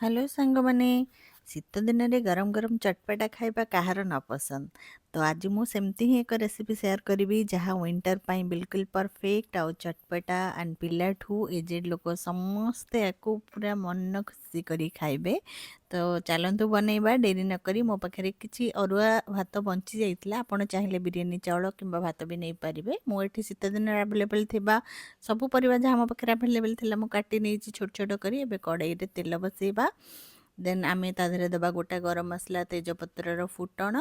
Hello ସାଙ୍ଗମାନେ, ଶୀତ ଦିନରେ ଗରମ ଗରମ ଚଟପଟା ଖାଇବା କାହାର ନ ପସନ୍ଦ? ତ ଆଜି ମୁଁ ସେମିତି ହିଁ ଏକ ରେସିପି ସେୟାର କରିବି, ଯାହା ୱିଣ୍ଟର ପାଇଁ ବିଲକୁଲ ପରଫେକ୍ଟ ଆଉ ଚଟପଟା, ଆଣ୍ଡ ପିଲାଠୁ ଏଜେଡ଼ ଲୋକ ସମସ୍ତେ ୟାକୁ ପୁରା ମନ ଖୁସି କରି ଖାଇବେ। ତ ଚାଲନ୍ତୁ ବନେଇବା ଡେରି ନକରି। ମୋ ପାଖରେ କିଛି ଅରୁଆ ଭାତ ବଞ୍ଚି ଯାଇଥିଲା। ଆପଣ ଚାହିଁଲେ ବିରିୟାନୀ ଚାଉଳ କିମ୍ବା ଭାତ ବି ନେଇପାରିବେ। ମୁଁ ଏଠି ଶୀତ ଦିନରେ ଆଭେଲେବଲ୍ ଥିବା ସବୁ ପରିବା ଯାହା ମୋ ପାଖରେ ଆଭେଲେବଲ୍ ଥିଲା, ମୁଁ କାଟି ନେଇଛି ଛୋଟ ଛୋଟ କରି। ଏବେ କଡ଼େଇରେ ତେଲ ବସେଇବା। ଦେନ୍ ଆମେ ତା ଦେହରେ ଦେବା ଗୋଟା ଗରମ ମସଲା, ତେଜପତ୍ରର ଫୁଟଣ।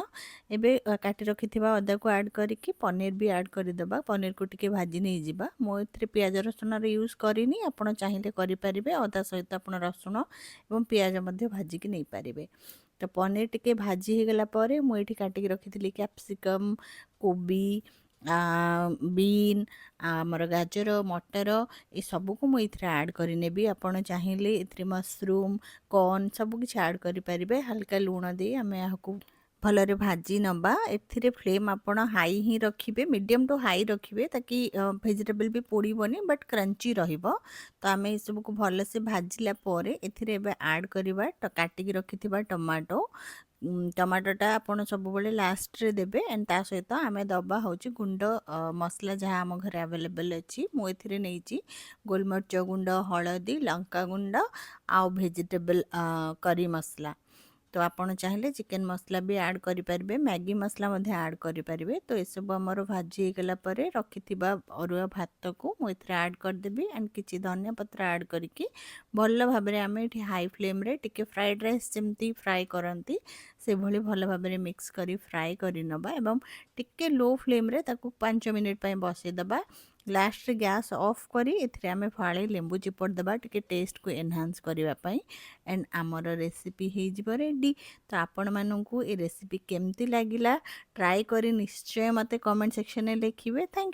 ଏବେ କାଟି ରଖିଥିବା ଅଦାକୁ ଆଡ଼୍ କରିକି ପନିର ବି ଆଡ଼୍ କରିଦେବା। ପନିରକୁ ଟିକେ ଭାଜି ନେଇଯିବା। ମୁଁ ଏଥିରେ ପିଆଜ ରସୁଣର ୟୁଜ୍ କରିନି, ଆପଣ ଚାହିଁଲେ କରିପାରିବେ। ଅଦା ସହିତ ଆପଣ ରସୁଣ ଏବଂ ପିଆଜ ମଧ୍ୟ ଭାଜିକି ନେଇପାରିବେ। ତ ପନିର ଟିକେ ଭାଜି ହେଇଗଲା ପରେ ମୁଁ ଏଇଠି କାଟିକି ରଖିଥିଲି କ୍ୟାପ୍ସିକମ୍, କୋବି, ବିନ୍, ଆମର ଗାଜର, ମଟର, ଏସବୁକୁ ମୁଁ ଏଥିରେ ଆଡ଼୍ କରିନେବି। ଆପଣ ଚାହିଁଲେ ଏଥିରେ ମସରୁମ୍, କର୍ନ ସବୁ କିଛି ଆଡ଼୍ କରିପାରିବେ। ହାଲକା ଲୁଣ ଦେଇ ଆମେ ଏହାକୁ ଭଲରେ ଭାଜି ନେବା। ଏଥିରେ ଫ୍ଲେମ୍ ଆପଣ ହାଇ ହିଁ ରଖିବେ, ମିଡ଼ିୟମ୍ ଟୁ ହାଇ ରଖିବେ, ତାକି ଭେଜିଟେବଲ୍ ବି ପୋଡ଼ିବନି ବଟ୍ କ୍ରଞ୍ଚି ରହିବ। ତ ଆମେ ଏସବୁକୁ ଭଲସେ ଭାଜିଲା ପରେ ଏଥିରେ ଏବେ ଆଡ଼୍ କରିବା କାଟିକି ରଖିଥିବା ଟମାଟୋ। ଟମାଟୋଟା ଆପଣ ସବୁବେଳେ ଲାଷ୍ଟରେ ଦେବେ। ଆଣ୍ଡ ତା ସହିତ ଆମେ ଦେବା ହେଉଛି ଗୁଣ୍ଡ ମସଲା, ଯାହା ଆମ ଘରେ ଆଭେଲେବଲ୍ ଅଛି। ମୁଁ ଏଥିରେ ନେଇଛି ଗୋଲମରିଚ ଗୁଣ୍ଡ, ହଳଦୀ, ଲଙ୍କା ଗୁଣ୍ଡ ଆଉ ଭେଜିଟେବଲ୍ କରି ମସଲା। ତ ଆପଣ ଚାହିଁଲେ ଚିକେନ୍ ମସଲା ବି ଆଡ଼୍ କରିପାରିବେ, ମ୍ୟାଗି ମସଲା ମଧ୍ୟ ଆଡ଼୍ କରିପାରିବେ। ତ ଏସବୁ ଆମର ଭାଜି ହେଇଗଲା ପରେ ରଖିଥିବା ଅରୁଆ ଭାତକୁ ମୁଁ ଏଥିରେ ଆଡ଼୍ କରିଦେବି। ଆଣ୍ଡ କିଛି ଧନିଆ ପତ୍ର ଆଡ଼୍ କରିକି ଭଲ ଭାବରେ ଆମେ ଏଠି ହାଇ ଫ୍ଲେମ୍ରେ ଟିକେ ଫ୍ରାଏଡ଼୍ ରାଇସ୍ ଯେମିତି ଫ୍ରାଏ କରନ୍ତି, ସେଭଳି ଭଲ ଭାବରେ ମିକ୍ସ କରି ଫ୍ରାଏ କରିନେବା ଏବଂ ଟିକେ ଲୋ ଫ୍ଲେମ୍ରେ ତାକୁ 5 ମିନିଟ୍ ପାଇଁ ବସେଇଦେବା। ଲାଷ୍ଟରେ ଗ୍ୟାସ୍ ଅଫ୍ କରି ଏଥିରେ ଆମେ ଫାଳେ ଲେମ୍ବୁ ଚିପୁଡ଼ି ଦେବା, ଟିକେ ଟେଷ୍ଟକୁ ଏନହାନ୍ସ କରିବା ପାଇଁ। ଆଣ୍ଡ ଆମର ରେସିପି ହେଇଯିବ ରେଡ଼ି। ତ ଆପଣମାନଙ୍କୁ ଏ ରେସିପି କେମିତି ଲାଗିଲା, ଟ୍ରାଏ କରି ନିଶ୍ଚୟ ମୋତେ କମେଣ୍ଟ ସେକ୍ସନରେ ଲେଖିବେ। Thank you.